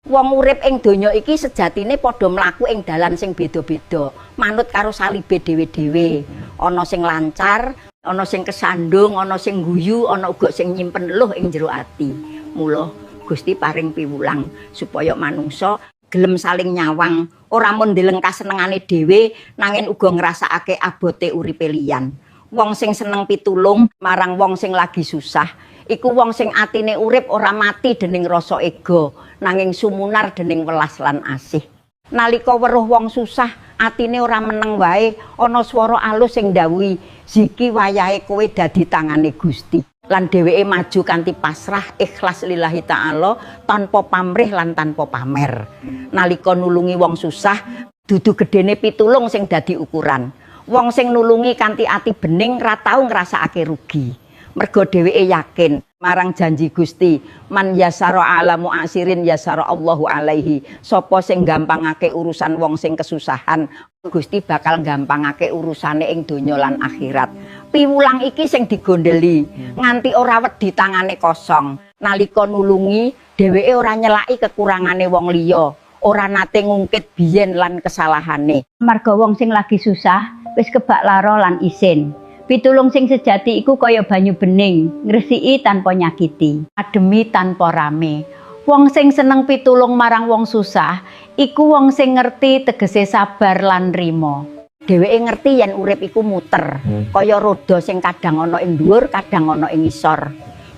Wong urip ing donya iki sejatine padha mlaku ing dalan sing beda-beda, manut karo salibe dhewe-dhewe. Ana sing lancar, ana sing kesandung, ana sing guyu, ana uga sing nyimpen luh ing jero ati. Mula Gusti paring piwulang supaya manungsa gelem saling nyawang, ora mun ndeleng kasenengane dhewe, nanging uga ngrasakake abote uripe liyan. Wong sing seneng pitulung marang wong sing lagi susah, iku wong sing atine urip ora mati dening rasa ego, nanging sumunar dening welas lan asih. Nalika weruh wong susah, atine ora meneng wae, ana swara alus sing ndhawuhi, "Ziki wayahe kowe dadi tangane Gusti." Lan dheweke maju kanthi pasrah ikhlas lillahi ta'ala, tanpa pamrih lan tanpa pamer. Nalika nulungi wong susah, dudu gedene pitulung sing dadi ukuran. Wong sing nulungi kanthi ati bening ra tau ngrasakake rugi. Mergo dheweke yakin marang janji Gusti, man yasara ala mu'asirin yasara Allahu alaihi. Sapa sing gampangake urusan wong sing kesusahan, Gusti bakal gampangake urusane ing donya lan akhirat. Piwulang iki sing digondeli nganti ora wedi tangane kosong. Nalika nulungi, dheweke ora nyelaki kekurangane wong liya, ora nate ngungkit biyen lan kesalahane. Marga wong sing lagi susah wis kebak lara lan isin. Pitulung sing sejati iku kaya banyu bening, ngresiki tanpa nyakiti, ademi tanpa rame. Wong sing seneng pitulung marang wong susah, iku wong sing ngerti tegese sabar lan nrimo. Dheweke ngerti yen urip iku muter, kaya roda sing kadang ana ing dhuwur, kadang ana ing ngisor.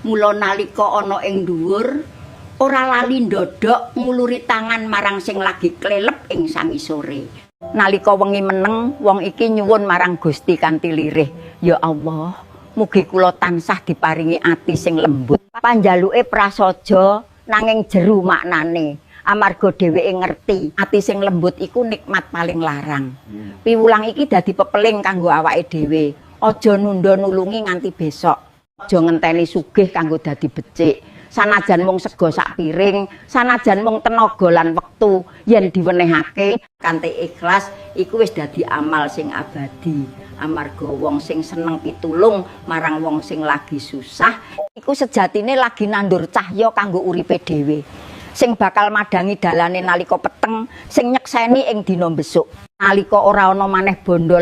Mula nalika ana ing dhuwur, ora lali ndodhok nguluri tangan marang sing lagi klelep ing sangisore. Nalika wengi meneng, wong iki nyuwun marang Gusti kanthi lirih, "Ya Allah, mugi kula tansah diparingi ati sing lembut." Panjaluke prasaja nanging jeru maknane. Amarga dheweke ngerti ati sing lembut iku nikmat paling larang. Piwulang iki dadi pepeling kanggo awake dhewe. Aja nunda nulungi nganti besok. Aja ngenteni sugih kanggo dadi becik. Sanajan mung sega sak piring, sanajan mung tenaga lan wektu, yen diwenehake kanthi ikhlas iku wis dadi amal sing abadi. Amarga wong sing seneng pitulung marang wong sing lagi susah iku sejatine lagi nandur cahya kanggo uripe dhewe, sing bakal madangi dalane nalika peteng, sing nyekseni ing dina besuk nalika ora ana maneh bondo.